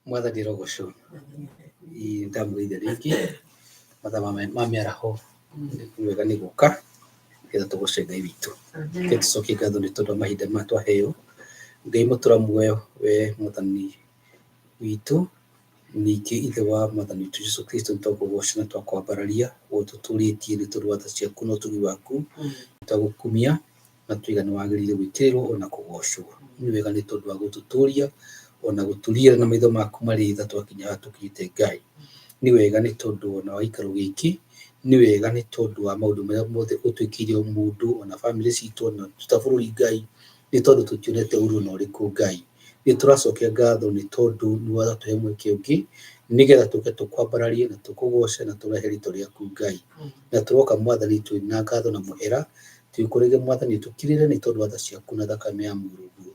Mwathani arogocwo. Ndamũgeithia rĩngĩ mathaa ma mĩaraho, nĩ wega nĩ gũka nĩgetha tũgoce Ngai witũ. Reke tũcokie ngatho nĩ tondũ wa mahinda maya twaheo. Ngai mũtũra muoyo we Mwathani witũ, ningĩ Ithe wa Mwathani witũ Jesũ Kristo, nĩ twakũgoca na twakwambararia ũguo tũtũrĩtie nĩ tondũ wa tha ciaku na ũtugi waku. Nĩ twagũkumia na twaiga nĩ wagĩrĩire gwĩkĩrĩrwo ona kũgocwo. Nĩ wega nĩ tondũ wa gũtũtũria ona gũtũriĩra na maitho maku marĩ tha twakinya haha tũkinyĩte Ngai. Nĩ wega nĩ tondũ ona wa gĩikaro gĩkĩ, nĩ wega nĩ tondũ wa maũndũ marĩa mothe ũtwĩkĩire o mũndũ ona bamĩrĩ citũ ona ta bũrũri Ngai, nĩ tondũ tũtionete ũru ona ũrĩkũ Ngai. Nĩ tũracokia ngatho nĩ tondũ nĩ watũhe mweke ũngĩ nĩgetha tũke tũkwambararie na tũkũgoce na tũrehe rĩtwa rĩaku Ngai. Na tũroka Mwathani twĩna ngatho na mũhera, twĩkũrĩrie Mwathani ũtũkirĩre nĩ tondũ wa tha ciaku na thakame ya mũrũguo.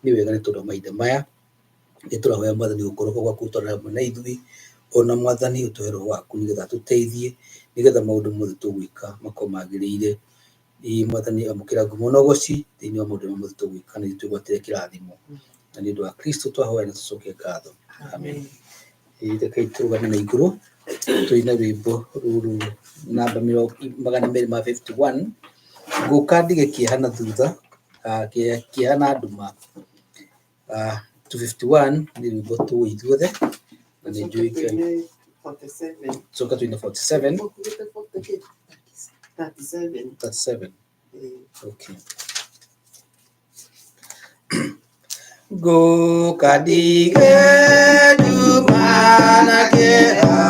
Nĩ wega nĩ tondũ wa mahinda maya, nĩ tũrahoya Mwathani gũkorwo gwaku gũtwarane hamwe na ithuĩ, ona Mwathani ũtũhe roho waku nĩgetha atũteithie, nĩgetha maũndũ mothe tũgwĩka makorwo magĩrĩire. Ĩĩ Mwathani amũkĩra ngumo na ũgoci thĩinĩ wa maũndũ marĩa mothe tũgwĩka na ithuĩ twĩgwatĩre kĩrathimo. Na nĩ ũndũ wa Kristo twahoya na tũcokie ngatho. Amen. Ĩĩ rekei tũrũgame na igũrũ tũine rwĩmbo rũrũ namba 251, ngũka ndige kĩeha na thutha, kĩeha na nduma. 251 nĩ rwĩmbo tũĩ ithuothe na nĩ njũĩ coka tũine 47 37. Okay. Ngũka ndige nduma na kĩeha,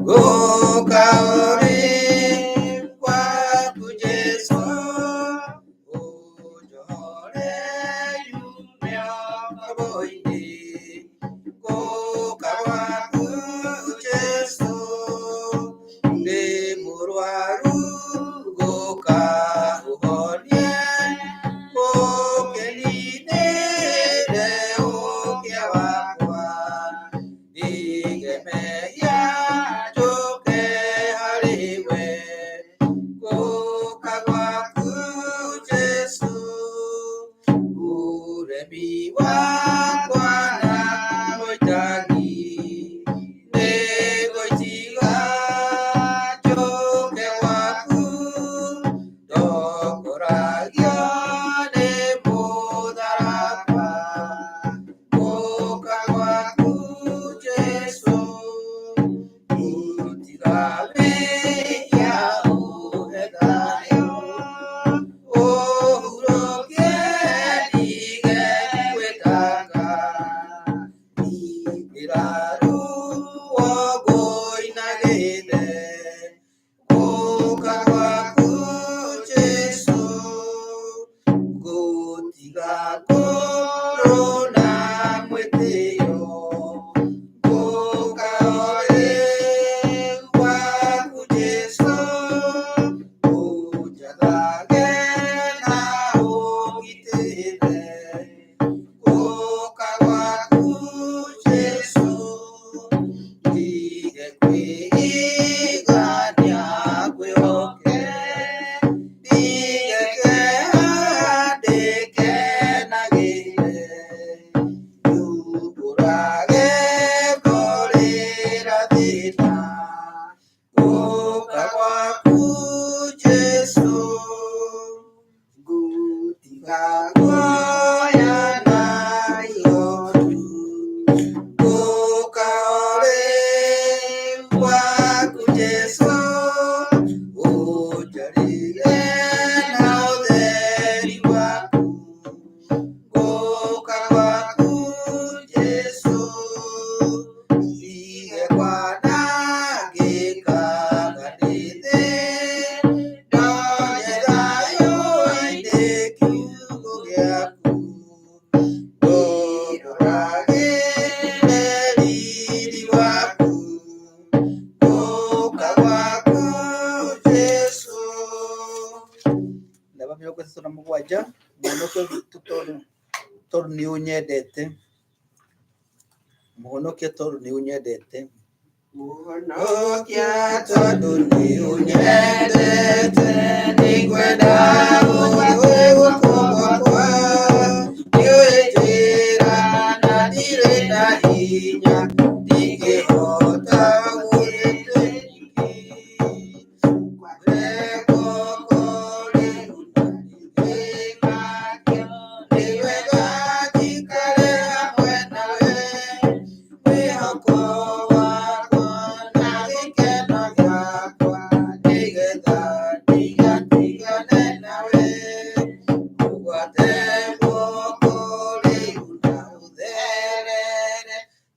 ngũka ũrĩ gwaku Jesũ, ũnjohore nyume ngombo-inĩ. Ngũka gwaku Jesũ, ndĩ mũrwaru, ngũka ũhonie, ũkĩninĩre ũkĩa wakwa, ndige mehia njũke harĩ we. Ngũka gwaku Jesũ, ũremi wakwa na mũitangi, nĩngũtiga njũke gwaku, ndongoragio nĩ mũtharaba. Ngũka gwaku Jesũ, gũtiga wĩhia ũhe thayũ, ũhurũke ndige gwĩtanga, ingĩra ruo ngũinagĩre. Gũka gwaku Jesũ, ngũtiga ngũrũ na mwĩtĩo, ngũka ũrĩ gwaku Jesũ, ũnjathage na ũngitĩre. Gũka gwaku Jesũ, ndige kwĩigania ngwĩhoke, ndige kĩeha ndĩkenagĩre, nyumbũrage ngorĩra thĩna. Gũka gwaku Jesũ, ngũtiga guoya na ihoru, ngũka ũrĩ gwaku Jesũ, ũnjarĩrie na ũtheri waku. Gũka gwaku Jesũ, ndige kwanangĩka ndĩ thĩ, ndonye thayũ-inĩ kiugo gĩaku, ngũroragĩre riri waku. Gũka gwaku Jesũ. Namba 37, mũhonokia witũ tondũ nĩ ũnyendete, mũhonokia tondũ nĩ ũnyendete. Mũhonokia tondũ nĩ ũnyendete, nĩngwenda gũthiĩ guoko gwakwa, nĩũĩ njĩra na ndirĩ na na hinya ndingĩhota gũthiĩ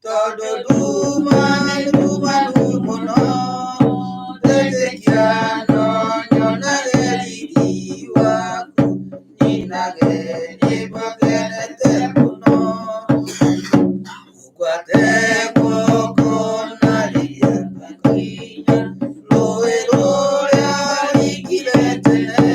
Tondũ nduma nĩ ndumanu mũno ndetĩkia no nyonage riri waku nyinage nyĩmbo ngenete mũno ũgwate guoko na rĩrĩa ngakinya rũĩ rũrĩa ringire tene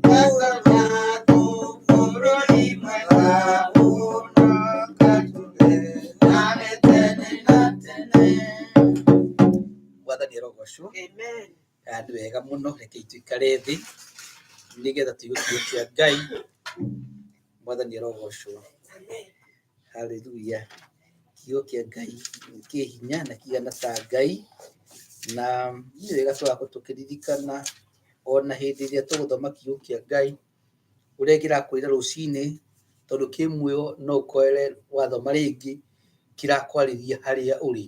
ngakamatu bũrũri mwega mũno ngatũre nawe tene na tene. Mwathani arogocwo. Amen. Nĩ wega mũno, rekei tũikare thĩ nĩgetha tũigue kiugo kĩa Ngai. Mwathani arogocwo. Amen. Haleluya. Kiugo kĩa Ngai kĩ hinya na kĩigana ta Ngai, na nĩ wega tũgakorwo tũkĩririkana ona hĩndĩ ĩrĩa tũgũthoma kiugo kĩa Ngai ũrĩa kĩrakwĩra rũcinĩ, tondũ kĩ muoyo no ũkorere wathoma rĩngĩ kĩrakwarĩria harĩa ũrĩ,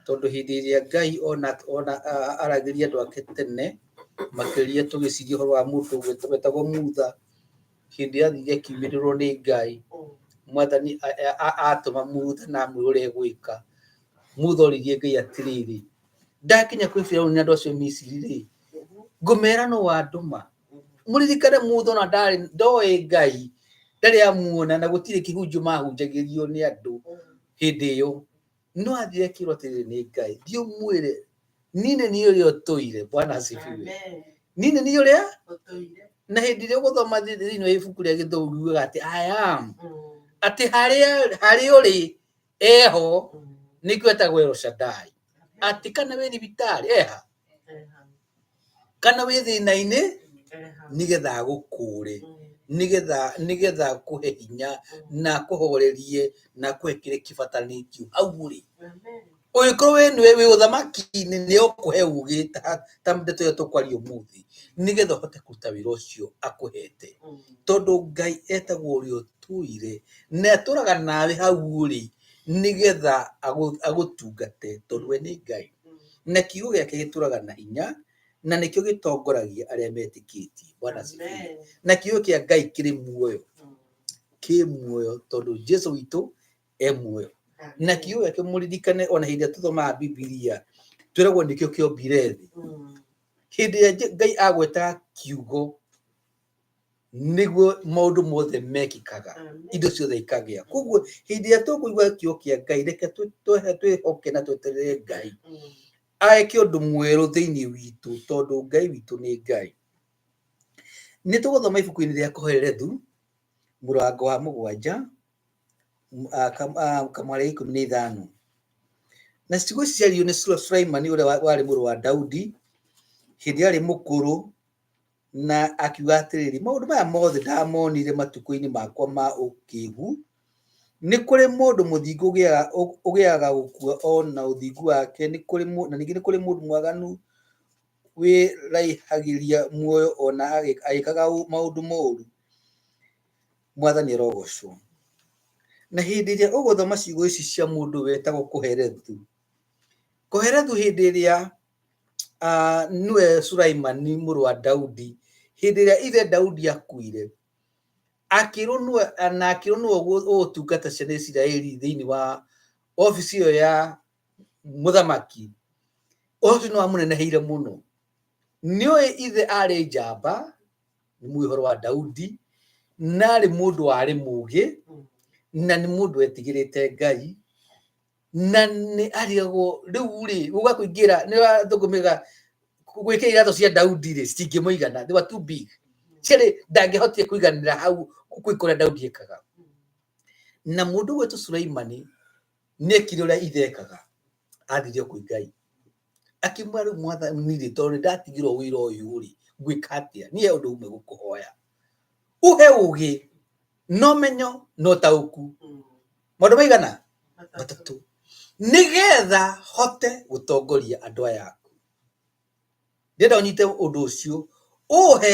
tondũ hĩndĩ ĩrĩa Ngai ona ona aragĩria andũ ake tene, makĩria tũgĩciria ũhoro wa mũndũ wetagwo Mutha, hĩndĩ ĩrĩa athire akiumĩrĩrwo nĩ Ngai, Mwathani atũma Mutha na amwĩra ũrĩa egwĩka. Mutha oririe Ngai atĩrĩrĩ, ndakinya kwĩ Firaũni na andũ acio Misiri rĩ, ngũmera no wandũma. Mũririkane Mutha ona ndarĩ ndoĩ Ngai, ndarĩ amuona na gũtirĩ kĩhunjio mahunjagĩrio nĩ andũ hĩndĩ ĩyo. No athire akĩrwo atĩrĩrĩ nĩ Ngai, thiĩ ũmwĩre niĩ nĩ niĩ ũrĩa ũtũire. Bwana asifiwe. Amen. Niĩ nĩ niĩ ũrĩa Ũtũire. na hĩndĩ ĩrĩa ũgũthoma thĩinĩ wa ibuku rĩa Gĩthũngũ riugaga atĩ I am, atĩ harĩa harĩa ũrĩ eho, nĩkĩo etagwo El Shaddai, atĩ kana wĩ thibitarĩ eha, kana wĩ thĩna-inĩ, nĩgetha agũkũre, nĩgetha akũhe hinya na akũhorerie na akũhe kĩrĩa kĩbataranĩtio hau ũrĩ. Ũngĩkorwo we nĩwe wĩ ũthamaki-inĩ nĩ ũkũhe ũgĩ ta ndeto ĩyo tũkwaria ũmũthĩ, nĩgetha ũhote kũruta wĩra ũcio akũhete, tondũ Ngai etagwo ũrĩa ũtũire na atũraga nawe hau ũrĩ nĩgetha agũtungate, tondũ we nĩ Ngai na kiugo gĩake gĩtũraga na hinya na nĩkĩo gĩtongoragia arĩa metĩkĩtie. Bwana asifiwe. Na kiugo kĩa Ngai kĩrĩ muoyo, kĩ muoyo, tondũ Jesu witũ e muoyo na kiugo gĩake. Mũririkane ona hĩndĩ ĩrĩa tũthomaga Bibilia twĩragwo nĩkĩo kĩombire thĩ. Hĩndĩ ĩrĩa Ngai agwetaga kiugo nĩguo maũndũ mothe mekĩkaga, indo ciothe ikagĩa. Koguo hĩndĩ ĩrĩa tũkũigua kiugo kĩa Ngai, reke twĩhoke na tweterere Ngai eke ũndũ mwerũ thĩinĩ witũ, tondũ Ngai witũ nĩ Ngai. Nĩ tũgũthoma ibuku-inĩ rĩa Kohelethu mũrango wa 7 kamwari 15. Na ciugo ici ciaririo nĩ Sulaimani ũrĩa warĩ mũrũ wa Daudi hĩndĩ arĩ mũkũrũ, na akiuga atĩrĩrĩ, maũndũ maya mothe ndamonire matukũ-inĩ makwa ma ũkĩgu. Nĩ kũrĩ mũndũ mũthingu ũgĩaga gũkua o na ũthingu wake, nĩ kũrĩ na ningĩ nĩ kũrĩ mũndũ mwaganu wĩraihagĩria muoyo o na agĩkaga maũndũ moru. Mwathani arogocwo. Na hĩndĩ ĩrĩa ũgũthoma ciugo ici cia mũndũ wetagwo Kohelethu, Kohelethu hĩndĩ ĩrĩa nĩwe Sulaimani mũrũ wa Daudi, hĩndĩ ĩrĩa ithe Daudi akuire, akĩrwo nĩwe na akĩrwo nĩwe ũgũtungata ciana Isiraeli thĩinĩ wa obici ĩyo ya mũthamaki, ũhoro ũcio nĩ wamũneneheire mũno. Nĩũĩ ithe arĩ njamba, nĩ mũĩ ũhoro wa Daudi, na arĩ mũndũ warĩ mũgĩ, na nĩ mũndũ wetigĩrĩte Ngai, na nĩ arigagwo rĩu rĩ, gũka kũingĩra nĩ athũkũmĩga gwĩkĩra iratũ cia Daudi rĩ, citingĩmũigana, they were too big, ciarĩ ndangĩahotire kũiganĩra hau gwĩka ũrĩa Daudi ekaga. Na mũndũ ũgwĩtwo Sulaimani nĩ ekire ũrĩa ithe ekaga, athire kwĩ Ngai akĩmwĩra, rĩu Mwathani rĩ, tondũ nĩ ndatigirwo wĩra ũyũ rĩ, ngwĩka atĩa? Niĩ he ũndũ ũmwe gũkũhoya, ũhe ũgĩ na ũmenyo na ũtaũku. Maũndũ maigana? Matatũ, nĩgetha hote gũtongoria andũ aya aku. Ndĩrenda ũnyite ũndũ ũcio, ũhe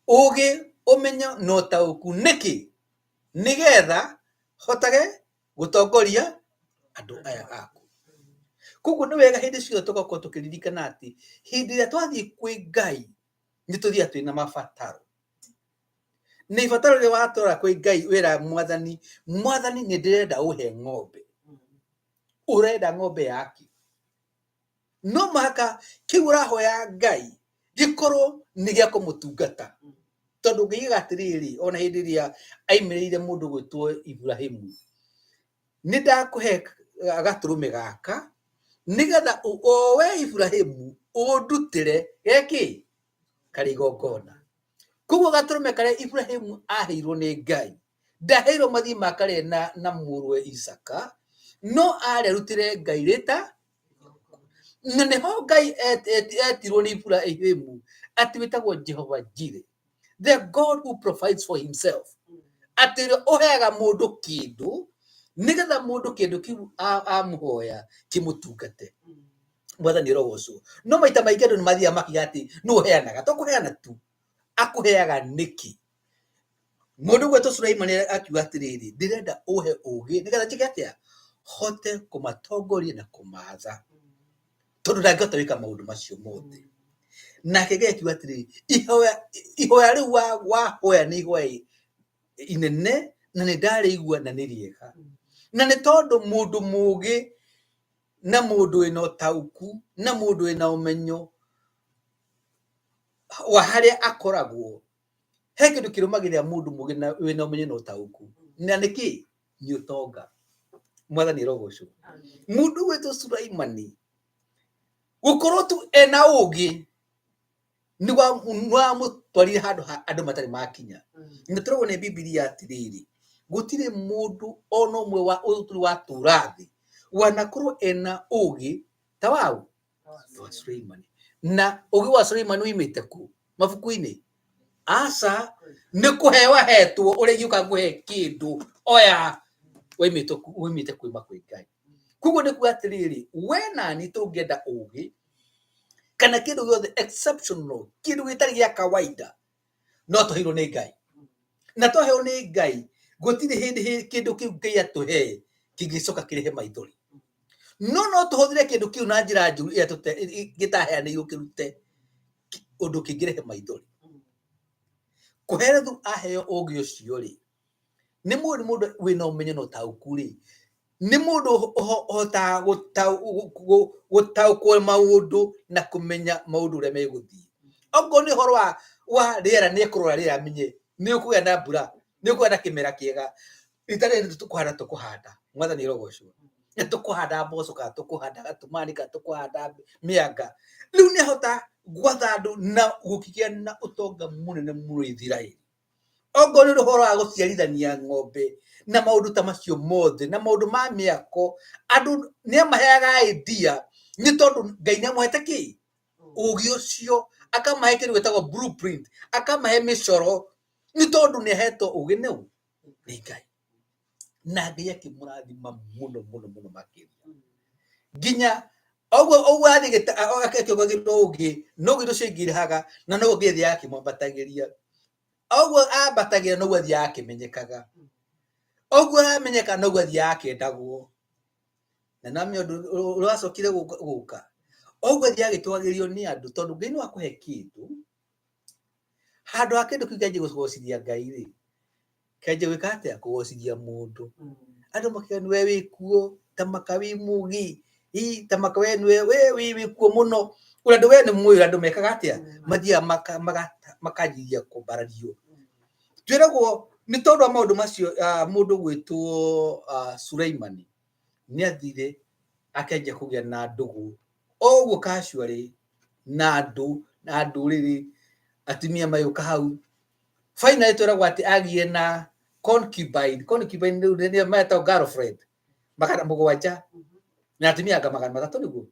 ũgĩ, ũmenyo na ũtaũku. Nĩkĩ? Nĩgetha hotage gũtongoria andũ aya aku. Koguo nĩ wega hĩndĩ ciothe tũgakorwo tũkĩririkana atĩ hĩndĩ ĩrĩa twathiĩ kwĩ Ngai nĩ tũthiaga twĩna mabataro. Na ibataro rĩrĩa watwara kwĩ Ngai wĩra Mwathani, Mwathani nĩ ndĩrenda ũhe ng'ombe. Ũrenda ng'ombe yaki? No mũhaka kĩu ũrahoya Ngai gĩkorwo nĩ gĩa kũmũtungata. Tondũ ngĩigaga atĩrĩrĩ, ona hĩndĩ ĩrĩa aimĩrĩire mũndũ gwĩtwo Iburahĩmu, nĩ ndakũhe gatũrũme gaka nĩgetha o we Iburahĩmu ũndutĩre gekĩ karĩ igongona. Koguo gatũrũme karĩa Iburahĩmu aheirwo nĩ Ngai, ndaheirwo mathiĩ makarĩe na mũrũwe Isaaka, no arĩ arutĩre Ngai rĩta, na nĩho Ngai etirwo nĩ Iburahĩmu atĩ wĩtagwo Jehova Jireh, the God who provides for himself, atĩ ũrĩa ũheaga mũndũ kĩndũ nĩgetha mũndũ kĩndũ kĩu amũhoya kĩmũtungate. Mwathani ũrogocwo. No maita maingĩ andũ nĩ mathiaga makiuga atĩ nũ ũheanaga, to kũheana tu, akũheaga nĩkĩ? Mũndũ ũgwĩtwo Suleimani akiuga atĩrĩrĩ, ndĩrenda ũhe ũgĩ nĩgetha njĩke atĩa? Hote kũmatongoria na kũmaatha, tondũ ndangĩhota gwĩka maũndũ macio mothe. Nake Ngai akiuga atĩrĩrĩ, ihoya rĩu wahoya nĩ ihoya inene na nĩ ndarĩigua na nĩ rĩega. Na nĩ tondũ mũndũ mũgĩ na mũndũ wĩna ũtaũku na mũndũ wĩna ũmenyo wa harĩa akoragwo, he kĩndũ kĩrũmagĩrĩra mũndũ mũgĩ na wĩna ũmenyo na ũtaũku, na nĩ kĩ? Nĩ ũtonga. Mwathani arogocwo. Mũndũ gwĩtwo Sulaimani gũkorwo tu ena ũgĩ nĩ wamũtwarire handũ ha andũ matarĩ makinya. Na tũragwo nĩ Bibilia atĩrĩrĩ, gũtirĩ mũndũ ona ũmwe wa ũtũri watũra thĩ wanakorwo ena ũgĩ ta waũ wa Suleimani. Na ũgĩ wa Suleimani uimĩte kũ? Mabuku-inĩ? Aca, nĩ kũheo ahetwo, ũrĩa ingĩũka ngũhe kĩndũ oya, waimĩte kuuma kwĩ Ngai. Koguo nĩ kuga atĩrĩrĩ, we nani tũngĩenda ũgĩ kana kĩndũ gĩothe exceptional, kĩndũ gĩtarĩ gĩa kawaida, no tũheirwo nĩ Ngai. Na twaheo nĩ Ngai, gũtirĩ hĩndĩ kĩndũ kĩu Ngai atũhe kĩngĩcoka kĩrehe maithori. No no tũhũthĩre kĩndũ kĩu na njĩra njũru ĩrĩa gĩtaheanĩirwo kĩrute ũndũ kĩngĩrehe maithori. Kũherethu aheo ũgĩ ũcio rĩ, nĩ mũndũ mũndũ wĩna ũmenyo na ũtaũku rĩ, nĩ mũndũ ũhotaga gũtaũkwo maũndũ na kũmenya maũndũ ũrĩa megũthiĩ. Okorwo nĩ ũhoro wa rĩera, nĩ ekũrora rĩera amenye nĩ ũkũgĩa na mbura, nĩ ũkũgĩa na kĩmera kĩega. Rita rĩrĩ tũkũhanda tũkũhanda, Mwathani arogocwo. Nĩ tũkũhanda mboco kana tũkũhanda gatumani kana tũkũhanda mĩanga. Rĩu nĩ ahota gwatha andũ na gũkĩgĩa na ũtonga mũnene mũno Isiraeli. Okorwo nĩ ũhoro wa gũciarithania ng'ombe na maũndũ ta macio mothe na maũndũ ma mĩako, andũ nĩ amaheaga idea nĩ tondũ Ngai nĩ amũhete kĩ? Ũgĩ ũcio, akamahe kĩndũ gĩtagwo blueprint, akamahe mĩcoro nĩ tondũ nĩ ahetwo ũgĩ nĩ ũ? Nĩ Ngai. Na Ngai akĩmũrathima mũno mũno mũno makĩria. Nginya ũguo ũguo athiĩ akĩongagĩrĩra ũgĩ, noguo indo ciaingĩhaga na noguo Ngai athiaga akĩmwambatagĩria. Ũguo ambatagĩra noguo athiaga akĩmenyekaga. Ũguo aramenyeka noguo athiaga akĩendagwo. Na nĩwamenya ũndũ ũrĩa wacokire gũka? Ũguo athiaga agĩtũgagĩrio nĩ andũ tondũ Ngai no akũhe kĩndũ, handũ ha kĩndũ kĩu kĩanjie gũgocithia Ngai rĩ, kĩanjie gwĩka atĩa? Kũgocithia mũndũ. Andũ makiuga nĩwe wĩ kuo, ta maka wĩ mũgĩ, ta maka we nĩwe we wĩ kuo mũno. Ũrĩa andũ we nĩ mũĩ ũrĩa andũ mekaga atĩa? Mathiaga makanjia kũmbarario. Twĩragwo nĩ tondũ wa maũndũ macio mũndũ ũgwĩtwo Suleimani nĩ athire akĩanjia kũgĩa na ndũgũ o ũguo casually na andũ na ndũrĩrĩ, atumia magĩũka hau. Finally twĩragwo atĩ agĩire na concubine, concubine rĩu nĩo metagwo girlfriend, 700 na atumia anga 300 nĩguo.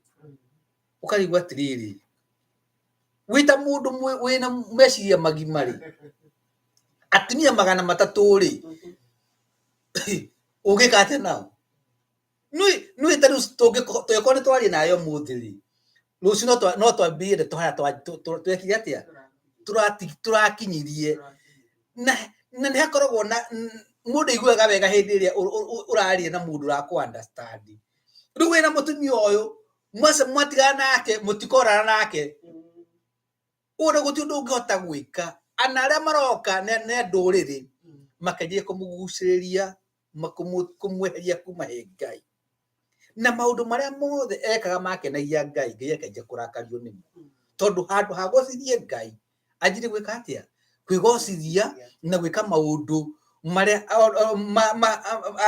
Ũkarigwo atĩrĩrĩ, wĩ ta mũndũ wĩna meciria magima rĩ, atumia 300 rĩ, ũngĩka atĩa nao? Nĩ ta rĩu tũngĩkorwo nĩ twaria nawe ũmũthĩ rĩ, rũciũ no twambie ndeto harĩa twekire atĩa, tũrakinyirie. Na nĩ hakoragwo na mũndũ aiguaga wega hĩndĩ ĩrĩa ũraria na mũndũ ũrakũ understand. Rĩu wĩna mũtumia ũyũ, mwatigana nake, mũtikorana nake, ũguo gũtirĩ ũndũ ũngĩhota gwĩka. Ana arĩa maroka nĩ ndũrĩrĩ makenjia kũmũgucĩrĩria, kũmweheria kuma he Ngai. Na maũndũ marĩa mothe ekaga makenagia Ngai, Ngai akenjia kũrakario nĩmo. Tondũ handũ ha gocithie Ngai, anjirie gwĩka atĩa? Kwĩgocithia na gwĩka maũndũ marĩa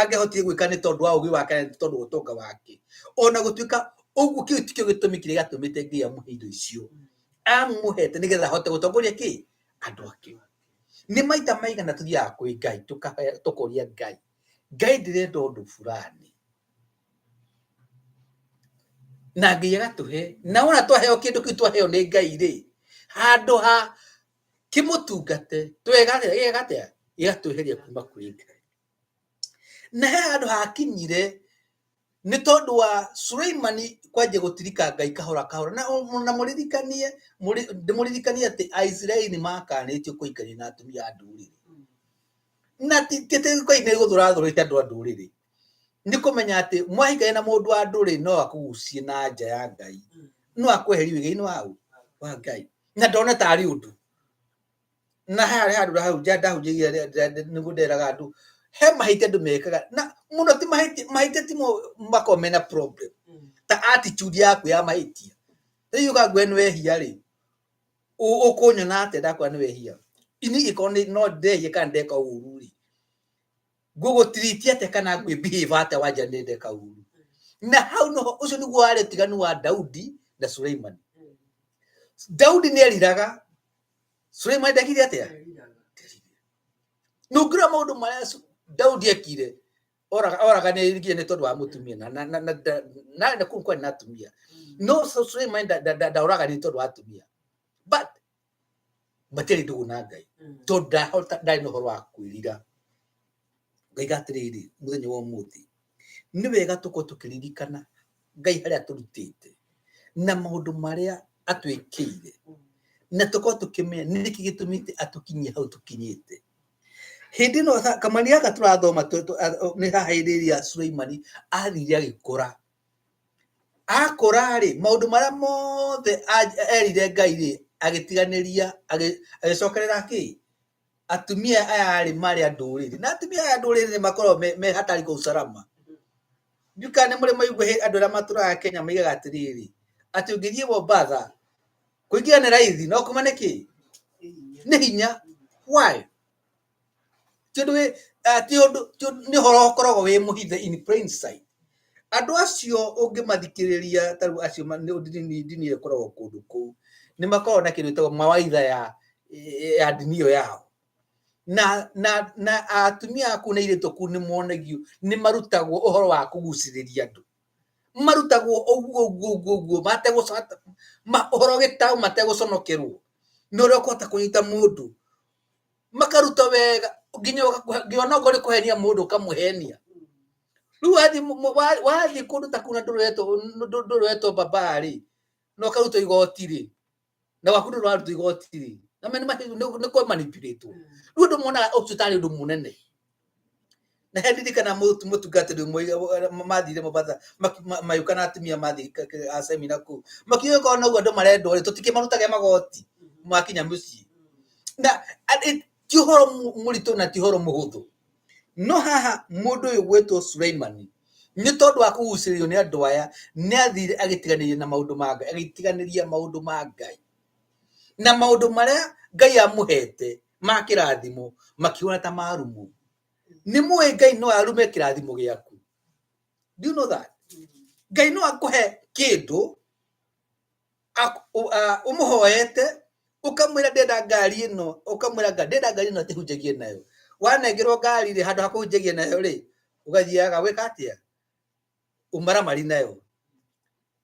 angĩahotire gwĩka nĩ tondũ wa ũgĩ wake na nĩ tondũ wa ũtonga wake. Ona gũtuĩka ũguo kĩu tikĩo gĩtũmi kĩrĩa gĩatũmĩte Ngai amũhe indo icio. Amũhete nĩgetha ahote gũtongoria kĩ? Andũ ake. Nĩ maita maigana tũthiaga kwĩ Ngai tũkoria Ngai, Ngai ndĩrenda ũndũ fulani. Na Ngai agatũhe, na wona twaheo kĩndũ kĩu twaheo nĩ Ngai rĩ, handũ ha kĩmũtungate, gĩgeka atĩa? Gĩgatweheria kuma kwĩ Ngai. Na he handũ hakinyire nĩ tondũ wa Suleimani kwanjia gũtirika Ngai kahora kahora. Na mũririkanie, ndĩmũririkanie atĩ Aisiraeli nĩ makanĩtio kũhikania na atumia a ndũrĩrĩ. Na ti atĩ Ngai nĩ gũthũrathũrĩte andũ a ndũrĩrĩ. Nĩ kũmenya atĩ mwahikania na mũndũ wa ndũrĩrĩ no akũgucie na nja ya Ngai. No akweherie wĩga-inĩ wa Ngai. Na ndone tarĩ ũndũ. Na haha harĩ handũ hau ndahunjagia nĩguo nderaga andũ, he mahĩtia andũ mekaga na mũno ti mahĩtia, mahĩtia timo makoragwo mena problem ta attitude yaku ya mahĩtia. Rĩu ũka ngwĩre nĩ wehia rĩ, ũkũnyona atĩa ndakwĩra nĩ wehia? Niĩ ingĩkorwo no ndehia kana ndeka ũru rĩ, ngũgũtreat atĩa kana ngwĩ behave atĩa wanjĩra nĩ ndeka ũru? Na hau noho ũcio nĩguo warĩ ũtiganu wa Daudi na Suleimani. Daudi nĩ eriraga, Suleimani ndekire atĩa? Nũngĩrora maũndũ marĩa Daudi ekire, oraganĩrire nĩ tondũ wa mũtumia na kũu kwarĩ na atumia. No Suleimani ndaoraganire tondũ wa atumia. But matiarĩ ndũgũ na Ngai tondũ ndarĩ na ũhoro wa kwĩrira. Ngaiga atĩrĩrĩ, mũthenya wa ũmũthĩ nĩ wega tũkorwo tũkĩririkana Ngai harĩa atũrutĩte na maũndũ marĩa atwĩkĩire, na tũkorwo tũkĩmenya nĩkĩ gĩtũmĩte atũkinyie hau tũkinyĩte. Hĩndĩ ĩno kamani gaka tũrathoma nĩ haha hĩndĩ ĩrĩa Suleimani athire agĩkũra. Akũra rĩ, maũndũ marĩa mothe erire Ngai rĩ, agĩtiganĩria, agĩcokerera kĩ? Atumia aya rĩ marĩ a ndũrĩrĩ. Na atumia aya a ndũrĩrĩ nĩ makoragwo me hatari kwa usalama. Ndiũĩ kana nĩ mũrĩ mwaigua andũ arĩa matũraga Kenya maigaga atĩrĩrĩ, atĩ ũngĩthiĩ Mombatha, kũingĩra nĩ raithi no kuma nĩ kĩ? Nĩ hinya. Why? Ti ũndũ ti ũndũ, nĩ ũhoro ũkoragwo wĩ mũhithe in plain sight. Andũ acio ũngĩmathikĩrĩria ta rĩu acio ndini ĩyo ĩkoragwo kũndũ kũu, nĩ makoragwo na kĩndũ gĩtagwo mawaitha ya ndini ĩyo yao. Na atumia a kũu na airĩtu a kũu nĩ monagio, nĩ marutagwo ũhoro wa kũgucĩrĩria andũ. Marutagwo ũguo ũguo ũguo ũguo, ũhoro gĩtaũ mategũconokerwo. Nĩ ũrĩa ũkũhota kũnyita mũndũ. Makaruta wega nginya ona okorwo nĩ kũhenia mũndũ ũkamũhenia. Rĩu wathiĩ kũndũ ta kũu na ndũroretwo baba rĩ, na ũkarutwo igoti rĩ, na gwaku ndũrarutwo igoti rĩ, na nĩ kũ manipulate. Rĩu andũ monaga ũcio tarĩ ũndũ mũnene. Na he ndirikana mũtungatĩri ũmwe mathire Mombatha, magĩũka na atumia mathiĩ a seminar kũu, makiuga okorwo noguo andũ marendwo rĩ, tũtikĩmarutage magoti makinya mũciĩ. Na ti ũhoro mũritũ na ti ũhoro mũhũthũ. No haha mũndũ ũyũ gwĩtwo Suleimani, nĩ tondũ wa kũgucĩrĩrio nĩ andũ aya, nĩ athire agĩtiganĩria na maũndũ ma Ngai, agĩtiganĩria maũndũ ma Ngai. Na maũndũ marĩa Ngai amũhete ma kĩrathimo makiona ta marumo. Nĩ mũĩ Ngai no arume kĩrathimo gĩaku? Do you know that? Ngai no akũhe kĩndũ ũmũhoete, ũkamwĩra ndĩrenda ngari ĩno, ũkamwĩra Ngai ndĩrenda ngari ĩno atĩ hunjagie nayo. Wanengerwo ngari rĩ, handũ ha kũhunjagia nayo rĩ, ũgathiaga gwĩka atĩa? Ũmaramari nayo.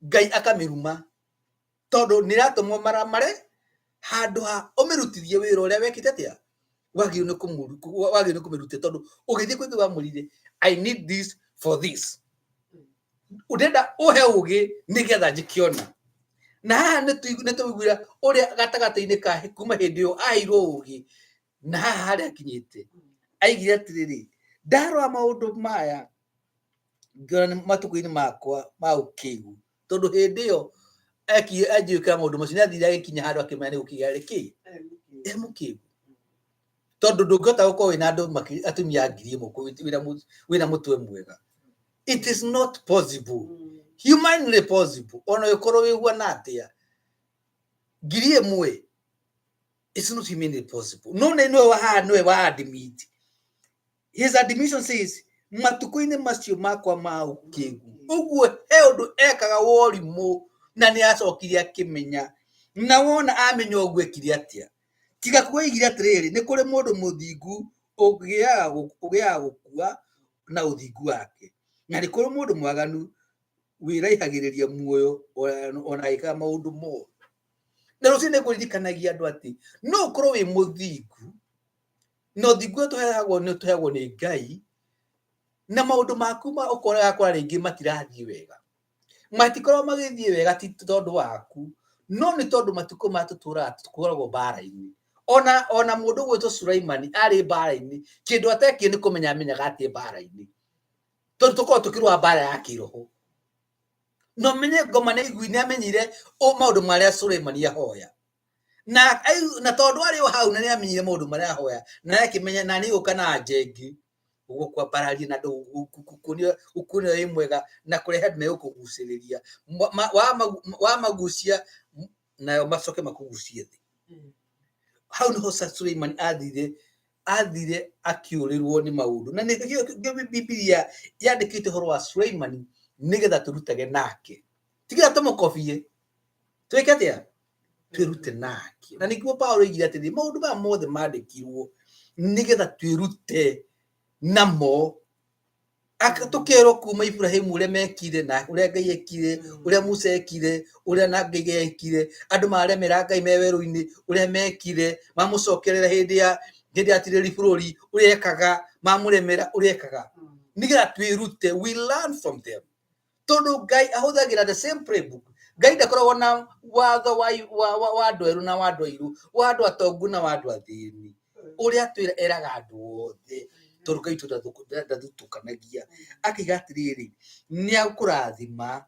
Ngai akamĩruma tondũ nĩ ĩratũmwo maramare handũ ha ũmĩrutithie wĩra ũrĩa wekĩte atĩa? Wagĩrĩirwo nĩ kũmĩrutia tondũ ũgĩthiĩ kwĩ Ngai wamwĩrire I need this for this. Ndĩrenda ũhe ũgĩ nĩgetha njĩkĩona. Na haha nĩ tũiguire ũrĩa gatagatĩ-inĩ ka kuma hĩndĩ ĩyo aheirwo ũgĩ na haha harĩa akinyĩte. Aigire atĩrĩrĩ, ndarora maũndũ maya ngĩona nĩ matukũ-inĩ makwa ma ũkĩgu, tondũ hĩndĩ ĩyo anjĩkaga maũndũ macio nĩ athire agĩkinya handũ akĩmenya nĩ gũkĩgĩa arĩ kĩ e mũkĩgu, tondũ ndũngĩhota gũkorwo wĩna andũ atumia 1,000 wĩna mũtwe mwega. It is not possible, humanly possible. Ona ũkorwo wĩhuana atĩa, 1,000, it's not humanly possible. No nĩ nĩwe haha, nĩwe wa admit. His admission says, matukũ-inĩ macio makwa ma ũkĩgu. Ũguo he ũndũ ekaga worimũ na nĩ acokire akĩmenya. Na wona amenya ũguo ekire atĩa? Tiga kuoigire atĩrĩrĩ, nĩ kũrĩ mũndũ mũthingu ũgĩaga gũkua na ũthingu wake, na nĩ kũrĩ mũndũ mwaganu wĩraihagĩrĩria muoyo ona agĩkaga maũndũ moru. Na rũciũ nĩ ngũririkanagia andũ atĩ no ũkorwo wĩ mũthingu, na ũthingu ũrĩa tũheagwo nĩ tũheagwo nĩ Ngai, na maũndũ maku ma ũkoraga kwa rĩngĩ matirathiĩ wega. Matikoragwo magĩthiĩ wega ti tondũ waku, no nĩ tondũ matukũ maya tũtũraga tũkoragwo mbara-inĩ. Ona mũndũ ũgwĩtwo Sulaimani arĩ mbara-inĩ, kĩndũ atekire nĩ kũmenya amenyaga atĩ mbara-inĩ, tondũ tũkoragwo tũkĩrũa mbara ya kĩroho. Na ũmenye ngoma nĩ aigui nĩ amenyire maũndũ marĩa Sulaimani ahoya. Na tondũ arĩ o hau na nĩ amenyire maũndũ marĩa ahoya, na akĩmenya na nĩ gũka na anja ĩngĩ gũkwambararia na gũkuonia wĩ mwega na kũrehe andũ megũkũgucĩrĩria. Wamagucia nayo macoke makũgucie thĩ. Hau nĩho Suleimani athire akĩũrĩrwo nĩ maũndũ. Na nĩkĩo Bibilia yandĩkĩte ũhoro wa Suleimani nĩgetha tũrutage nake. Tiga tũmũkobie, twĩke atĩa? Twĩrute nake. Na nĩguo Paulo oigire atĩrĩ, maũndũ maya mothe mandĩkirwo nĩgetha twĩrute namo. Tũkerwo kuma Ibrahimu ũrĩa mekire, na ũrĩa Ngai ekire, ũrĩa Musa ekire, ũrĩa na Ngai ekire, andũ maremera Ngai me werũ-inĩ, ũrĩa mekire, mamũcokerera hĩndĩ ya tirĩri bũrũri, ũrĩa ekaga, mamũremera ũrĩa ekaga. Nĩgetha twĩrute, we learn from them. Tondũ Ngai ahũthagĩra the same playbook. Ngai ndakoragwo na watho wa andũ erũ na wa andũ airũ, wa andũ atongu na wa andũ athĩni. Ũrĩa atwĩra eraga andũ othe, tondũ Ngai witũ ndathutũkanagia. Akiuga atĩrĩrĩ, nĩ agũkũrathima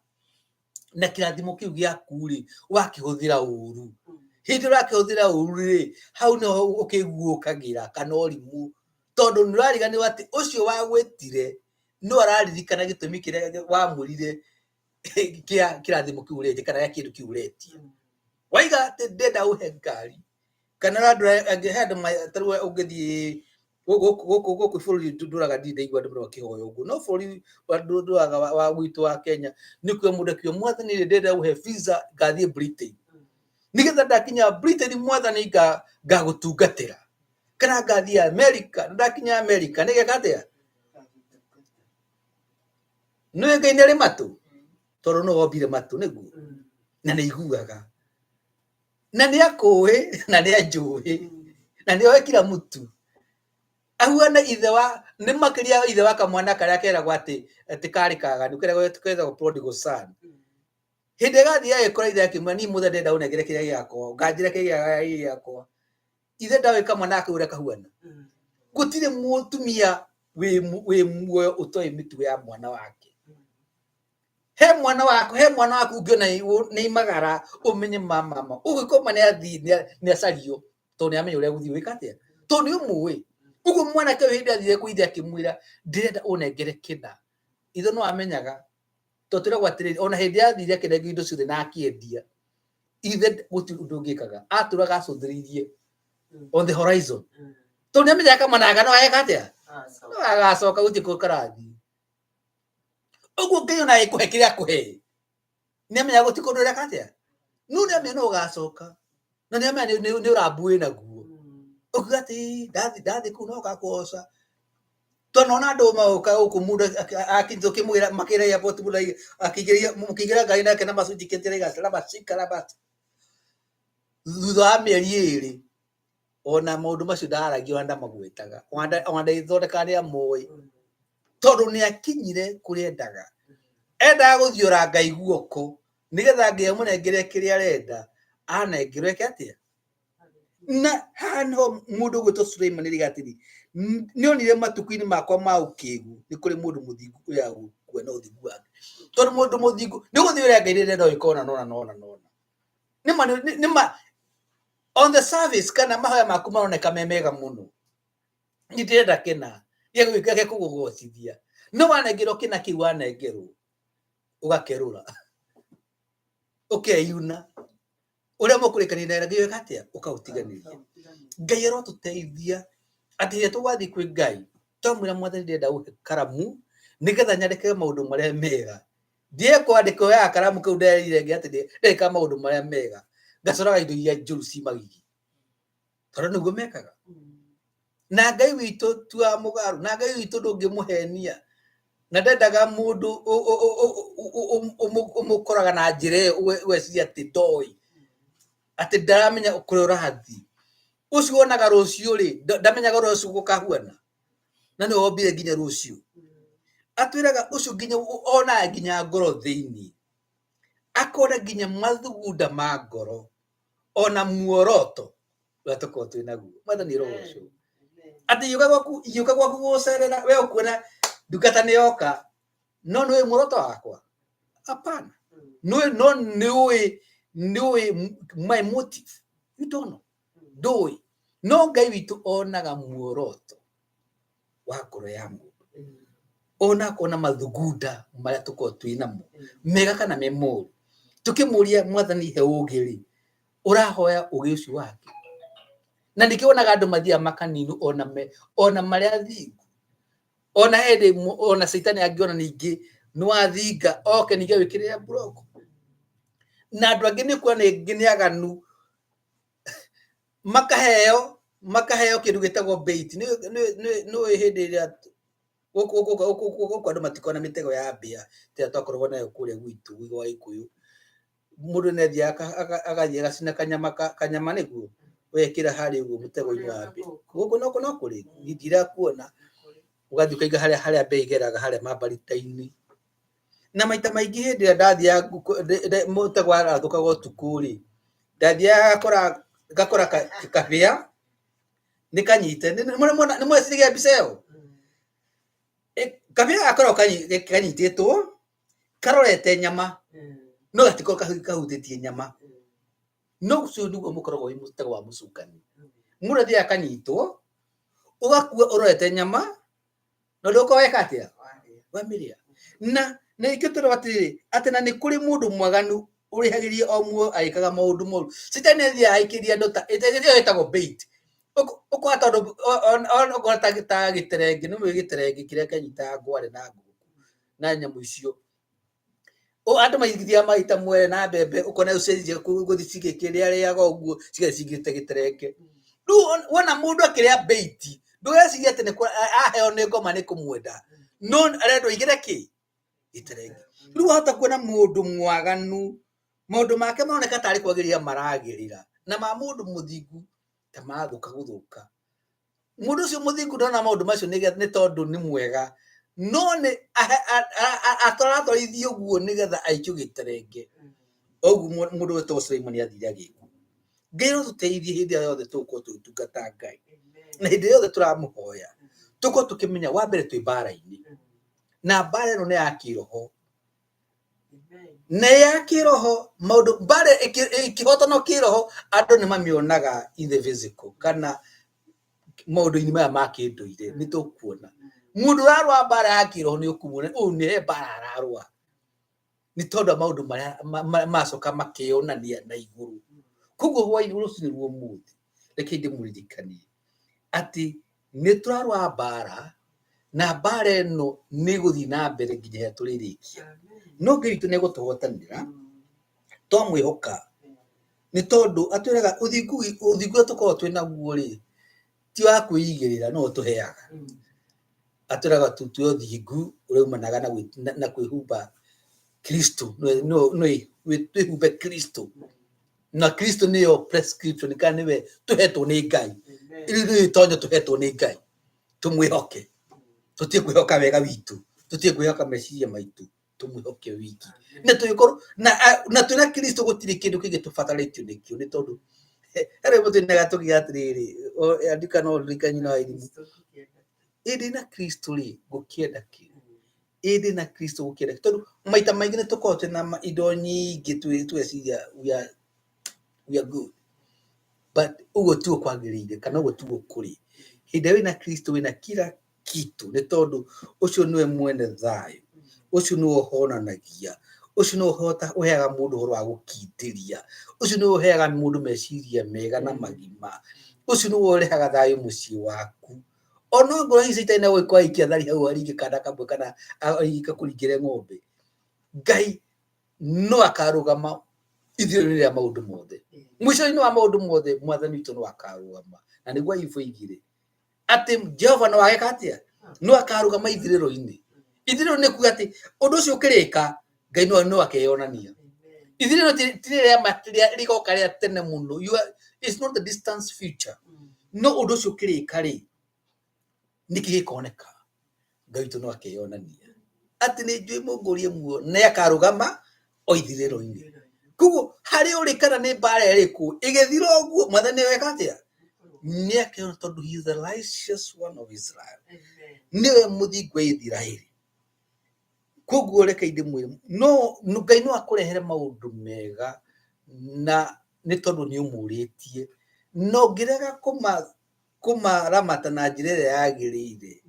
na kĩrathimo kĩu gĩaku rĩ, wakĩhũthĩra ũru. Hĩndĩ ĩrĩa ũrakĩhũthĩra ũru rĩ, hau nĩho ũkĩguũkagĩra kana ũrimũ, tondũ nĩ ũrariganĩrwo atĩ ũcio wagwĩtire no araririkana gĩtũmi kĩrĩa wamwĩrire kĩa kĩrathimo kĩu ũretia kana gĩa kĩndũ kĩu ũretia. Waiga atĩ ndĩrenda ũhe ngari, kana andũ angĩ, he andũ ta rĩu ũngĩthiĩ gũkũ bũrũri ndũraga, ndirĩ ndaigua andũ makĩhoya ũguo, no bũrũri ndũraga wa gwitũ wa Kenya nĩ kuo mũndũ akiuga, mwathani rĩ, ndĩrenda ũhe visa ngathiĩ Britain, nĩgetha ndakinya Britain mwathani ngagũtungatĩra, kana ngathiĩ America, ndakinya America nĩgeka atĩa? Nĩ Ngai nĩ arĩ matũ, tondũ nĩwe wombire matũ nĩguo, na nĩ aiguaga, na nĩ akũĩ, na nĩ anjũĩ, na nĩ oĩ kila mtu. Ahuana ithe wa, nĩ makĩria ithe wa kamwana karĩa keragwo atĩ karĩ kaganu, keragwo prodigal son. Hĩndĩ ĩrĩa gathiĩ agĩkora ithe akĩmwĩra, niĩ mũthenya ndĩrenda ũnengere kĩrĩa gĩakwa, nganjĩra kĩrĩa gĩakwa. Ithe ndoĩ kamwana gaka ũrĩa kahuana. Gũtirĩ mũtumia wĩ muoyo ũtoĩ mĩtugo ya mwana wake. He mwana waku, he mwana waku ũngĩona nĩ imagara, ũmenye mama ũgĩkoma nĩ athiĩ nĩ acario, tondũ nĩ amenya ũrĩa gũthiĩ gwĩka atĩa, tondũ nĩ ũmũĩ. Ũguo mwanake ũyũ hĩndĩ athire kwĩ ithe akĩmwĩra, ndĩrenda ũnengere kĩna, ithe no amenyaga, tondũ twĩragwo atĩrĩrĩ, ona hĩndĩ athire akĩnengera indo ciothe na akĩendia, ithe gũtirĩ ũndũ ũngĩkaga, atũraga acũthĩrĩirie on the horizon, tondũ nĩ amenyaga kamwana gaka no ageka atĩa, no agacoka, gũtirĩ kũndũ karathiĩ. Ũguo Ngai ona agĩkũhe kĩrĩa akũhe, nĩ amenyaga gũtirĩ kũndũ ũreka atĩa, no nĩ amenya no ũgacoka, na nĩ amenya nĩ ũrambu wĩ naguo. Ũkiuga atĩ ndathi kũu no gakũgoca. Twanona andũ magoka gũkũ, mũndũ akinyĩte ũkĩmwĩra makĩra airport, mũndũ akĩingĩria mũkĩingĩra ngari nake na macunjikĩte rabacika rabaci. Thutha wa mĩeri 2 ona maũndũ macio ndaragia ona ndamagwetaga, ona ndagĩthondekaga nĩ amoĩ, tondũ nĩ akinyire kũrĩa endaga. Endaga gũthiũra Ngai guoko nĩgetha Ngai amũnengere kĩrĩa arenda, anengerwo eke atĩa? Na haha niho mũndũ ũgwĩtwo Suleimani arauga atĩrĩ, nĩonire matukũ-inĩ makwa ma ũkĩgu nĩ kũrĩ mũndũ mũthingu ũrĩa gũkua na ũthingu wake. Tondũ mũndũ mũthingu nĩ ũgũthiĩ ũrĩa Ngai rĩrĩa ũĩka ũna na ũna na ũna na ũna. Nĩma nĩma on the surface kana mahoya maku maroneka me mega mũno. Nĩ ndĩrenda kĩna gĩagwĩka gĩa kũgũgocithia. No wanengerwo kĩna kĩu wanengerwo ũgakerũra ũkeyuna ũrĩa mũkũrĩkanĩria na Ngai weka atĩa ũkaũtiganĩria. Ngai arotũteithia atĩ rĩrĩa tũgathiĩ kwĩ Ngai twamwĩra Mwathani ndĩrenda ũhe karamu nĩgetha nyandĩke maũndũ marĩa mega, ndige kwandĩka oyaga karamu kau nderire Ngai atĩ ndĩreka maũndũ marĩa mega, ngacoraga indo iria njũru ci magigi, tondũ nĩguo mekaga. Na Ngai witũ ti wa mũgarũ, na Ngai witũ ndũngĩmũhenia, na ndendaga mũndũ ũmũkoraga na njĩra ĩyo ũgeciria atĩ ndoĩ, atĩ ndaramenya kũrĩa ũrathiĩ. Ũcio wonaga rũciũ rĩ, ndamenyaga ũrĩa rũciũ gũkahuana, na nĩwe wombire nginya rũciũ. Atwĩraga ũcio nginya onaga nginya ngoro thĩiniĩ, akona nginya mathugunda ma ngoro, ona muoroto ũrĩa tũkoragwo twĩ naguo. Mwathani arogocwo. Atĩ ingĩũka gwaku, ingĩũka gwaku gũgũcerera, we ũkuona ndungata nĩ yoka, no nĩũĩ muoroto wakwa? Hapana. Nĩũĩ, no nĩũĩ, nĩũĩ my motive? You don't know. Ndũĩ. No Ngai witũ onaga muoroto wa ngoro ya mũndũ. Ona akona mathugunda marĩa tũkoragwo twĩ namo, mega kana me moru. Tũkĩmũria Mwathani he ũgĩ rĩ, ũrahoya ũgĩ ũcio wake. Na nĩkĩo wonaga andũ mathiaga makaninwo ona me, ona marĩ athingu. Ona hĩndĩ ona caitani angĩona ningĩ nĩwathinga oke ningĩ agwĩkĩrĩre mburoko. Na andũ angĩ nĩ ũkuona ningĩ nĩ aganu, makaheo makaheo kĩndũ gĩtagwo bait. Nĩũĩ hĩndĩ ĩrĩa gũkũ gũkũ gũkũ andũ matikoragwo na mĩtego ya mbĩa ta ĩrĩa twakoragwo nayo kũrĩa gwitũ gwa Gĩkũyũ. Mũndũ nĩ athiaga agathiĩ agacina kanyama kanyama nĩguo ũgekĩra harĩa ũguo mũtego-inĩ wa mbĩa. Gũkũ no no kũrĩ ndirakuona, ũgathiĩ ũkaiga harĩa harĩa mbĩa igeraga harĩa mambarita-inĩ. Na maita maingĩ hĩndĩ ĩrĩa ndathiaga mũtego warathũkaga ũtukũ rĩ, ndathiaga ngakora ngakora kabĩa nĩ kanyite. Nĩ mweciririe mbica ĩyo? Kabĩa gakoragwo kanyitĩtwo karorete nyama no gatikoragwo kahutĩtie nyama. No ũcio nĩguo mũkoragwo wĩ mũtego wa mũcukani. Mũndũ athiaga akanyitwo, ũgakua ũrorete nyama na ndũgũkorwo weka atĩa? Wamĩrĩa. Na nĩkĩo tũrauga atĩrĩrĩ, atĩ na nĩ kũrĩ mũndũ mwaganu ũrĩhagĩria o muoyo agĩkaga maũndũ moru. Caitani athiaga aikĩria andũ ta ĩyo ĩtagwo bait. Ũkona tondũ ũkona ta gĩterenge, nĩ ũĩ gĩterenge kĩrĩa kĩanyitaga ngware na ngũkũ na nyamũ icio. Andũ maithiaga maita mwere na mbembe ũkona ũcenjia gũthiĩ cigĩkĩrĩarĩaga ũguo cigathiĩ cingĩrĩte gĩterenge. Rĩu wona mũndũ akĩrĩa bait ndũgecirie atĩ aheo nĩ ngoma nĩ kũmwenda, no arendwo aingĩre kĩ? Gĩterenge. Rĩu wahota kuona mũndũ mwaganu maũndũ make maroneka tarĩ kwagĩrĩra maragĩrĩra na ma mũndũ mũthingu ta mathũka gũthũka. Mũndũ ũcio mũthingu ndona maũndũ macio nĩ tondũ nĩ mwega, no nĩ aratwarithio ũguo nĩgetha aikio gĩterenge. Ũguo mũndũ wĩtagwo Suleimani athire agĩkua. Ngai arotũteithia hĩndĩ ĩrĩa yothe tũgũkorwo tũgĩtungata Ngai na hĩndĩ ĩrĩa yothe tũramũhoya tũkorwo tũkĩmenya wa mbere twĩ mbara-inĩ na mbara ĩno nĩ ya kĩroho na ya kĩroho maũndũ mbara ĩkĩhotanwo kĩroho andũ nĩ mamĩonaga in the physical kana maũndũ-inĩ maya ma kĩndũire nĩ tũkuona mũndũ ũrarũa mbara ya kĩroho nĩ ũkũmuona ũyũ nĩ he mbara ararũa nĩ tondũ wa maũndũ marĩa macoka makeyonania na igũrũ. Koguo hwaĩ-inĩ rũcinĩ rwa ũmũthĩ, reke ndĩmũririkanie atĩ nĩ tũrarũa mbara, na mbara ĩno nĩ ĩgũthiĩ na mbere nginya rĩrĩa tũrĩrĩkia. No Ngai witũ nĩ egũtũhotanĩra twamwĩhoka, nĩ tondũ atwĩraga ũthingu ũthingu ũrĩa tũkoragwo twĩ naguo rĩ, ti wa kwĩigĩrĩra no ũtũheaga. Atwĩraga tũtue ũthingu ũrĩa umanaga na kwĩhumba Kristo, twĩhumbe Kristo. Na Kristo nĩyo prescription kana nĩwe tũhetwo nĩ Ngai. Rĩu nĩ itonyo tũhetwo nĩ Ngai, tũmwĩhoke. Tũtige kwĩhoka wega witũ, tũtige kwĩhoka meciria maitũ. Tũmwĩhoke wiki na tũgĩkorwo na twĩna Kristo gũtirĩ kĩndũ kĩngĩ tũbatarĩtio nĩkĩo, nĩ tondũ harĩ mũndũ twĩnaga tũkiuga atĩrĩrĩ, andika no ũririkane nyina wa irimũ, ĩ ndĩna Kristo rĩ, ngũkĩenda kĩ? Ĩ ndĩna Kristo ngũkĩenda kĩ? Tondũ maita maingĩ nĩ tũkoragwo twĩna indo nyingĩ tũgeciria we are good, but ũguo tiguo kwagĩrĩire kana ũguo tiguo kũrĩ. Hĩndĩ ĩrĩa wĩna Kristo wĩna kila kitu, nĩ tondũ ũcio nĩwe mwene thayũ, ũcio nĩwe ũhonanagia, ũcio nĩwe ũheaga mũndũ ũhoro wa gũkindĩria, ũcio nĩwe ũheaga mũndũ meciria mega na magima, ũcio nĩwe ũrehaga thayũ mũciĩ waku. Ona ngorwo hihi caitani no gũgĩkorwo aikia thari hau aringe kanda kamwe kana akũringĩre ng'ombe, Ngai no akarũgama ithirĩro-inĩ rĩa maũndũ mothe. Mũico-inĩ wa maũndũ mothe Mwathani witũ no akarũgama, na nĩguo Ayubu oigire atĩ Jehova no ageka atĩa? No akarũgama ithirĩro-inĩ. Ithirĩro nĩ kuga atĩ ũndũ ũcio ũkĩrĩka Ngai no akeyonania. Ithirĩro ti rĩrĩa rĩgoka rĩa tene mũno. It's not the distance future. No ũndũ ũcio ũkĩrĩka rĩ, nĩkĩ gĩkoneka? Ngai witũ no akeyonania atĩ nĩ njũĩ mũngũrie muoyo, nĩ akarũgama o ithirĩro-inĩ. Koguo harĩ ũrĩ kana nĩ mbara ĩrĩkũ ĩgĩthira ũguo, Mwathani nĩ atĩa? Nĩ akeyona tondũ he is the righteous one of Israel, nĩwe mũthingu wa Isiraeli. Koguo reke ndĩmwĩre, no Ngai no akũrehere maũndũ mega na nĩ tondũ nĩ ũmũrĩtie, na ũngĩrega kũmaramata na njĩra ĩrĩa yagĩrĩire,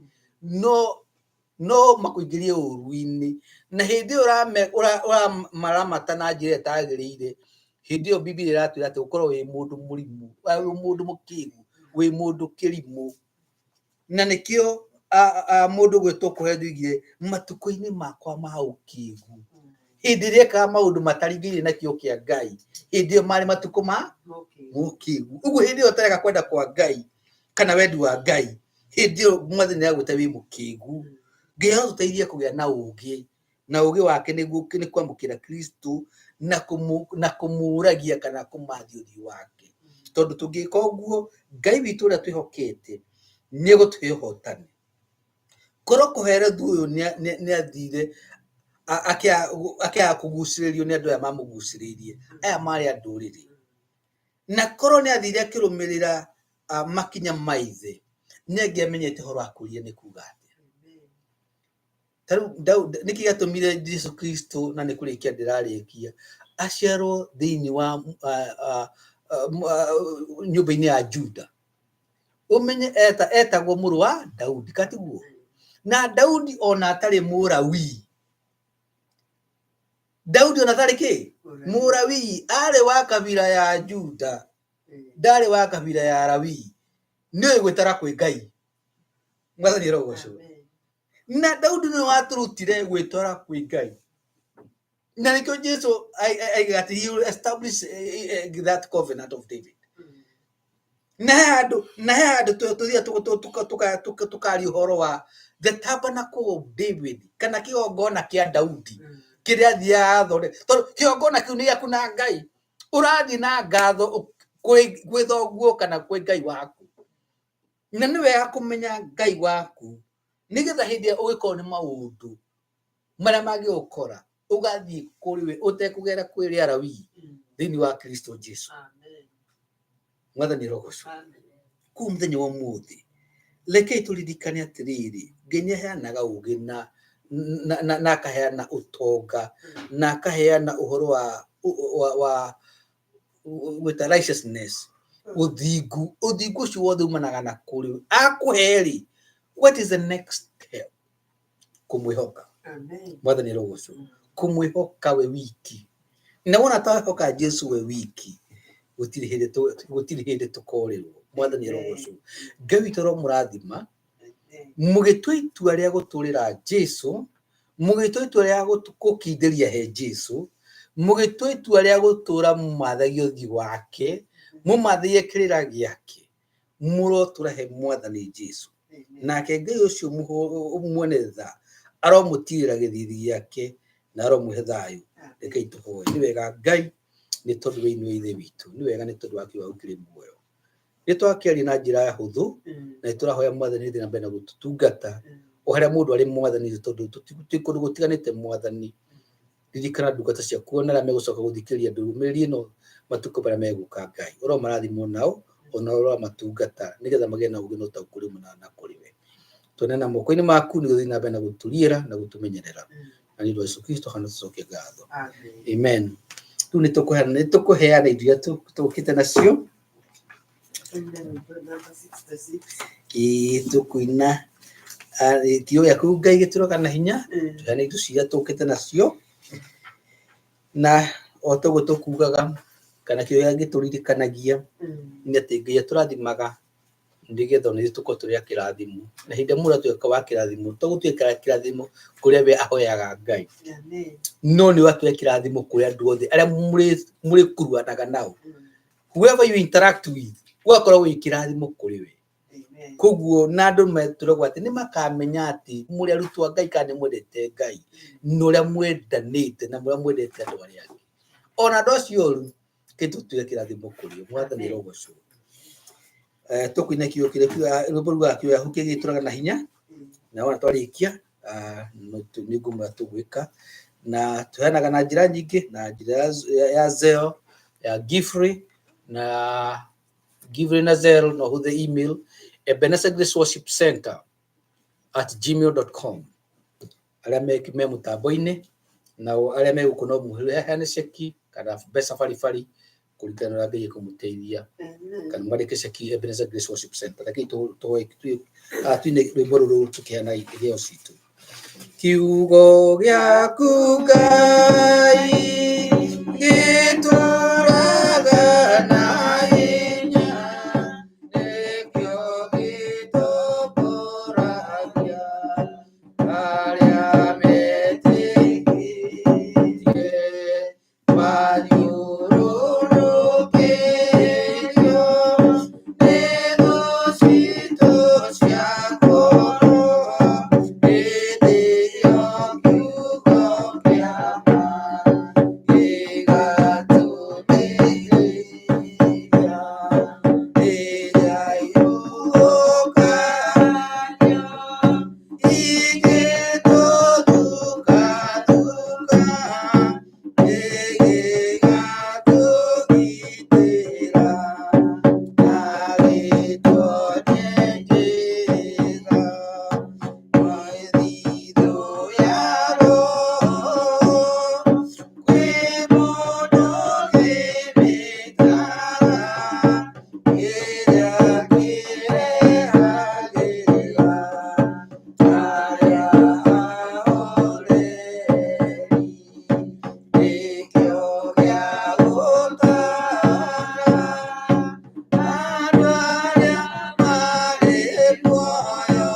no makũingĩrie ũru-inĩ. Na hĩndĩ ĩyo ũramaramata na njĩra ĩrĩa ĩtagĩrĩire, hĩndĩ ĩyo Bibilia ĩratwĩra atĩ ũkorwo wĩ mũndũ mũrimũ, wĩ mũndũ mũkĩgu, wĩ mũndũ kĩrimũ. Na nĩkĩo mũndũ ũgwĩtwo Kohelethu oigire, matukũ-inĩ makwa ma ũkĩgu, hĩndĩ ĩrĩa ekaga maũndũ mataringainie na kĩo kĩa Ngai, hĩndĩ ĩyo marĩ matukũ ma ũkĩgu. Ũguo hĩndĩ ĩyo ũtareka kwenda kwa Ngai kana wendi wa Ngai, hĩndĩ ĩyo Mwathani nĩ agwĩta wĩ mũkĩgu. Ngai arotũteithia kũgĩa na ũgĩ, na ũgĩ wake nĩguo nĩ kwamũkĩra Kristo na kũmũragia kana kũmathia ũthiũ wake. Tondũ tũngĩka ũguo, Ngai witũ ũrĩa twĩhokete nĩ egũtũhe ũhotani. Korwo Kohelethu ũyũ nĩ athire akĩaga kũgucĩrĩrio nĩ andũ aya mamũgucĩrĩirie, aya marĩ a ndũrĩrĩ, na korwo nĩ athire akĩrũmĩrĩra makinya ma ithe, nĩ angĩamenyete ũhoro wa kwĩrira nĩ kuga atĩa. Ta rĩu nĩkĩ gĩatũmire Jesu Kristo, na nĩ kũrĩkia ndĩrarĩkia, aciarwo thĩinĩ wa nyũmba-inĩ ya Juda? Ũmenye etagwo mũrũ wa Daudi, katiguo? Na Daudi ona atarĩ Mũlawii, Daudi ona atarĩ kĩ? Mũlawii, arĩ wa kabira ya Juda, ndarĩ wa kabira ya Lawii. Nĩoĩ gwĩtara kwĩ Ngai. Mwathani arogocwo. Na Daudi nĩwe watũrutire gwĩtwara kwĩ Ngai, na nĩkĩo Jesu aigaga atĩ he will establish that covenant of David. Na he handũ tũthiaga tũkaria ũhoro wa the tabernacle of David kana kĩgongona kĩa Daudi kĩrĩa athiaga athondeka, tondũ kĩgongona kĩu nĩ gĩaku na Ngai. Ũrathiĩ na ngatho kwĩ thoguo kana kwĩ Ngai waku, na nĩ wega kũmenya Ngai waku nĩgetha hĩndĩ ĩrĩa ũgĩkorwo nĩ maũndũ marĩa mangĩgũkora ũgathiĩ kũrĩ we ũtekũgera kwĩ Alawii thĩinĩ wa Kristo Jesu. Mwathani arogocwo. Kũu mũthenya wa ũmũthĩ rekei tũririkane atĩrĩrĩ, Ngai nĩ aheanaga ũgĩ na akaheana ũtonga na akaheana ũhoro wa gwĩta righteousness, ũthingu. Ũthingu ũcio wothe umanaga na kũrĩ we. Akũhe rĩ, what is the next step? Kũmwĩhoka. Mwathani arogocwo. Kũmwĩhoka we wiki. Na wona twahoka Jesu we wiki, gũtirĩ hĩndĩ tũkorĩrwo. Mwathani arogocwo. Ngai witũ aromũrathima mũgĩtua itua rĩa gũtũrĩra Jesu, mũgĩtua itua rĩa gũkindĩria he Jesu, mũgĩtua itua rĩa gũtũra mũmathagie ũthiũ wake, mũmathagie kĩrĩra gĩake, mũrotũra he Mwathani Jesu. Nake Ngai ũcio mwene tha aromũtirĩra gĩthithi gĩake na aromũhe thayũ. Rekei tũhoe. Nĩ wega Ngai, nĩ tondũ we nĩwe Ithe witũ. Nĩ wega nĩ tondũ wa kiugo gĩaku kĩrĩ muoyo. Nĩ twakĩaria na njĩra hũthũ na nĩ tũrahoya Mwathani thiĩ na mbere na gũtũtungata. O harĩa mũndũ arĩ Mwathani, tondũ twĩ kũndũ gũtiganĩte Mwathani, ririkana ndungata ciaku ona arĩa megũcoka gũthikĩrĩria ndũmĩrĩri ĩno matukũ marĩa megũka Ngai. Ũromarathima nao, ona ũromatungata nĩgetha magĩe na ũũgĩ na ũtaũku ũrĩa umanaga na kũrĩ we. Tũneana moko-inĩ maku nĩguo ũthiĩ na mbere na gũtũriĩra na gũtũmenyerera. Na nĩ ũndũ wa Yesu Kristo hana tũcokie ngatho. Amen. Rĩu nĩ tũkũheana indo iria tũkĩte nacio. Ĩĩ tũkũina kiugo gĩaku Ngai gĩtũraga na hinya, tũheane indo ciria tũkĩte nacio. Na o toguo tũkugaga kana kĩrĩa gĩtũririkanagia nĩ atĩ Ngai atũrathimaga nĩgetha ona ithuĩ tũkorwo tũrĩ a kĩrathimo. Na hĩndĩ ĩrĩa mũndũ atuĩka wa kĩrathimo, to gũtuĩka kĩrathimo kũrĩa we ahoyaga Ngai, no nĩ ũgatuĩka kĩrathimo kũrĩ andũ othe arĩa mũrĩkuruhanaga nao. Whoever you interact with, ũgakorwo wĩ kĩrathimo kũrĩ we. Koguo na andũ metũragwo atĩ nĩ makamenya atĩ mũrĩ arutwo a Ngai kana nĩ mwendete Ngai na ũrĩa mwendanĩte na ũrĩa mwendete andũ arĩa angĩ. Ona andũ acio oru, reke tũtuĩke kĩrathimo kũrĩ o. Mwathani arogocwo. Tũkũina kiugo kĩrĩa rwĩmbo rugaga kiugo gĩaku gĩtũraga na hinya, na wona twarĩkia nĩ ngũmwĩra tũgwĩka. Na tũheanaga na njĩra nyingĩ, na njĩra ya Zelle, ya Giffrey, na Giffrey na Zelle, no ũhũthĩre email ebenezergraceworshipcenter@gmail.com. Arĩa me mũtambo-inĩ, nao arĩa me gũkũ no mũheane ceki kana mbeca baribari kũringana na ũrĩa Ngai ekũmũteithia, kana mwandĩke ceki Ebenezer Grace Worship Center. Rekei tuine rwĩmbo rũrũ tũkĩheana iheo citũ. Kiugo gĩaku Ngai gĩtũraga na hinya, nĩkĩo gĩtongoragia arĩa metĩkĩtie. Mathiũrũrũkĩirio nĩ thũ citũ cia kũrũa, hĩndĩ ĩyo kiugo kĩa ma gĩgatũmĩrĩria. Rĩrĩa ihuhũkanio ingĩtũthukathuka, gĩgatũgitĩra na gĩtuonie njĩra. Mĩthithũ ya Roho kwĩ mũndũ kĩmĩtaara, kĩrĩa kĩrehagĩra arĩa ahoreri. Nĩkĩo gĩa gũtaara andũ arĩa marĩ muoyo,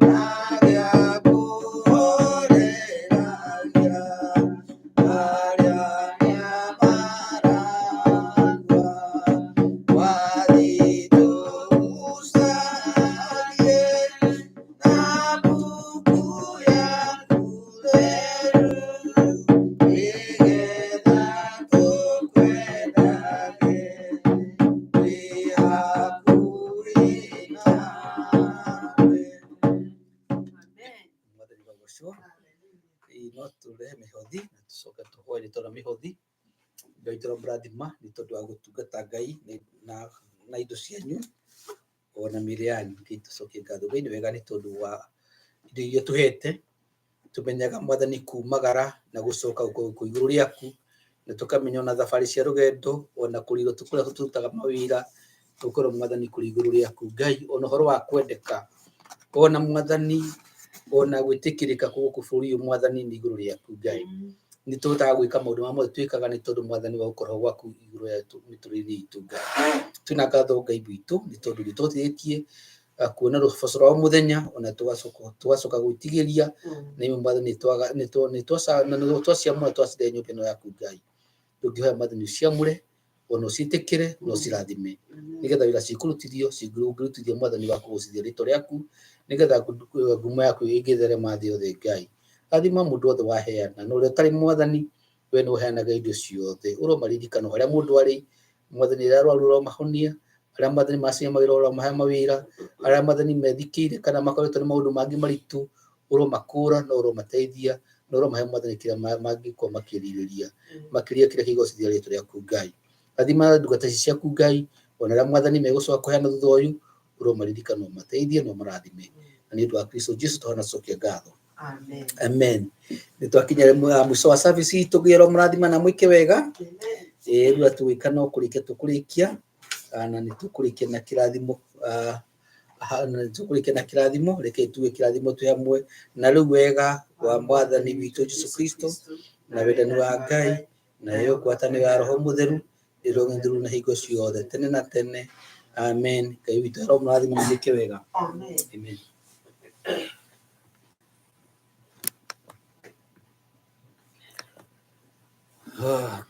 na gĩa kũhoreragia arĩa marakua. Wathiĩ tũgucarie na mbuku yaku theru, nĩgetha tũkwendage twĩ hakuhĩ nawe. Mwathani arogocwo. Ĩĩ no tũrehe mĩhothi na tũcoke tũhoe nĩ tondũ wa mĩhothi. Ngai tũramũrathima nĩ tondũ wa gũtungata Ngai na indo cianyu ona mĩĩrĩ yanyu. Ngai tũcokie ngatho. Ngai nĩ wega nĩ tondũ wa indo iria ũtũhete. Tũmenyaga Mwathani kumagara na gũcoka gũkorwo kwĩ igũrũ rĩaku, na tũkamenya ona thabarĩ cia rũgendo ona kũrĩrwo kũrĩa tũrutaga mawĩra, tũkorwo Mwathani kũrĩ igũrũ rĩaku. Ngai ona ũhoro wa kwendeka, ona Mwathani ona gwĩtĩkĩrĩka gũkũ bũrũri ũyũ Mwathani nĩ igũrũ rĩaku Ngai. Nĩ tũhotaga gwĩka maũndũ marĩa mothe twĩkaga nĩ tondũ Mwathani wa gũkorwo gwaku igũrũ ya mĩtũrĩre itũ Ngai. Twĩna ngatho Ngai witũ nĩ tondũ nĩ ũtũhotithĩtie kuona rũboco rwa o mũthenya ona tũgacoka gwĩtigĩria na imwe Mwathani nĩ twaciamũra twacirehe nyũmba ĩno yaku Ngai. Tũngĩhoya Mwathani ũciamũre ona ũciĩtĩkĩre na ũcirathime nĩgetha wĩra cikũrutithio ũngĩrutithio Mwathani wa kũgocithia rĩtwa rĩaku nĩgetha ngumo yaku ĩngĩtherema thĩ yothe Ngai. Rathima mũndũ wothe waheana na ũrĩa ũtarĩ Mwathani we nĩ ũheanaga indo ciothe. Ũromaririkana o harĩa mũndũ arĩ Mwathani, arĩa arwaru ũromahonia, Arĩa Mwathani maciamagĩra ũromahe mawĩra, arĩa Mwathani methikĩire kana makoretwo nĩ maũndũ mangĩ maritũ, ũromakũra na ũromateithia na ũromahe Mwathani kĩrĩa mangĩkorwo makĩrirĩria, makĩria kĩrĩa kĩgocithia rĩtwa rĩaku Ngai. Rathima ndungata ici ciaku Ngai, ona arĩa Mwathani megũcoka kũheana thutha ũyũ, ũromaririkana ũmateithie na ũmarathime. Na nĩ ũndũ wa Kristo Jesu tũhana cokia ngatho. Amen. Amen. Nĩ twakinya mũico wa service itũ, Ngai aromũrathima na mwĩke wega. Ĩĩ rĩu tũgwĩka no kũrĩkia tũkũrĩkia, na nĩ tũkũrĩkia na kĩrathimo, na nĩ tũkũrĩkia na kĩrathimo. Reke tuge kĩrathimo twĩ hamwe. Na rĩu wega wa Mwathani witũ Jesu Kristo na wendani wa Ngai nayo ngwatanĩro ya Roho Mũtheru ĩrogĩthuru na hingo ciothe tene na tene. Amen. Ngai witũ aromũrathima na mwĩke wega. Amen. Amen. Okay.